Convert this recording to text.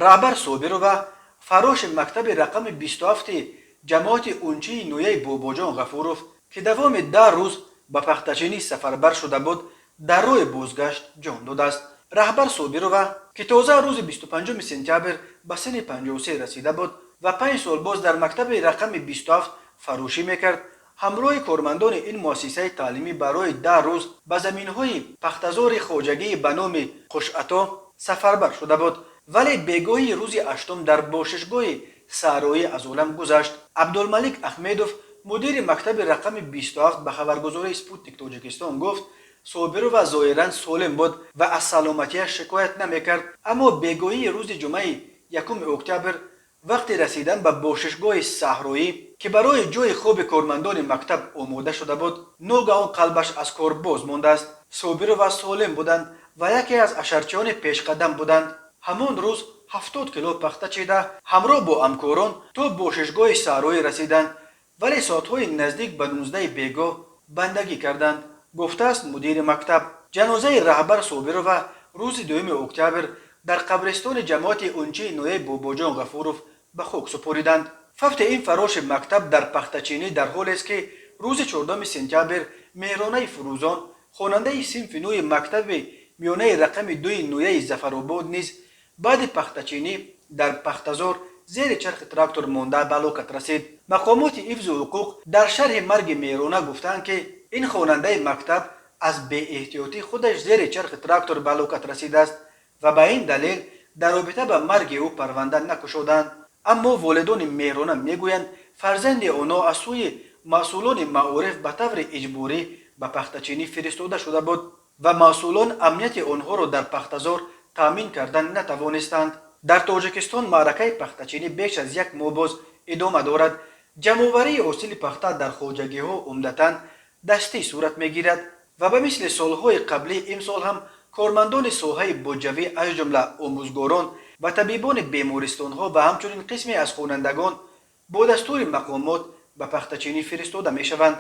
Раҳбар Собирова, фарроши мактаби рақами 27-и ҷамоати Унчии ноҳияи Бобоҷон Ғафуров, ки давоми 10 рӯз ба пахтачинӣ сафарбар шуда буд, дар роҳи бозгашт ҷон додааст. Раҳбар Собирова, ки тоза рӯзи 25 сентябр ба синни 53 расида буд ва 5 сол боз дар мактаби рақами 27 фаррошӣ мекард, ҳамроҳи кормандони ин муассисаи таълимӣ барои 10 рӯз ба заминҳои пахтазори хоҷагии ба номи Қушато сафарбар шуда буд, вале бегоҳии рӯзи ҳаштум дар бошишгоҳи саҳроӣ аз олам гузашт. Абдулмалик Ахмедов, мудири мактаби рақами 27, ба хабаргузории «Спутник Тоҷикистон» гуфт, Собирова зоҳиран солим буд ва аз саломатиаш шикоят намекард, аммо бегоҳии рӯзи ҷумъаи 1 октябр вақти расидан ба бошишгоҳи саҳроӣ, ки барои ҷойи хоби кормандони мактаб омода шуда буд, ногаҳон қалбаш аз кор боз мондааст. Собирова солим буданд ва яке аз ҳашарчиёни пешқадам буданд. Ҳамон рӯз 70 кило пахта чида, ҳамроҳ бо ҳамкорон то бошишгоҳи саҳроӣ расиданд, вале соатҳои наздик ба 19-и бегоҳ бандагӣ карданд, гуфтааст мудири мактаб. Ҷанозаи Раҳбар Собирова рӯзи 2 октябр дар қабристони ҷамоати Унчии ноҳияи Бобоҷон Ғафуров ба хок супориданд. Фавти ин фарроши мактаб дар пахтачинӣ дар ҳолест, ки рӯзи 4 сентябр Меҳронаи Фурӯзон, хонандаи синфи нӯҳи мактаби миёнаи рақами 2-и ноҳияи Зафаробод, низ баъди пахтачинӣ дар пахтазор зери чархи трактор монда ба ҳалокат расид. Мақомоти ҳифзу ҳуқуқ дар шарҳи марги Меҳрона гуфтанд, ки ин хонандаи мактаб аз беэҳтиётӣ худаш зери чархи трактор ба ҳалокат расидааст ва ба ин далел дар робита ба марги ӯ парванда накушоданд. Аммо волидони Меҳрона мегӯянд, фарзанди онҳо аз сӯи масъулони маориф ба таври иҷборӣ ба пахтачинӣ фиристода шуда буд ва масъулон амнияти онҳоро дар пахтазор таъмин кардан натавонистанд. Дар Тоҷикистон маъракаи пахтачинӣ беш аз як моҳ боз идома дорад. Ҷамъоварии ҳосили пахта дар хоҷагиҳо умдатан дастӣ сурат мегирад ва ба мисли солҳои қаблӣ имсол ҳам кормандони соҳаи буҷавӣ, аз ҷумла омӯзгорон ва табибони бемористонҳо ва ҳамчунин қисме аз хонандагон бо дастури мақомот ба пахтачинӣ фиристода мешаванд.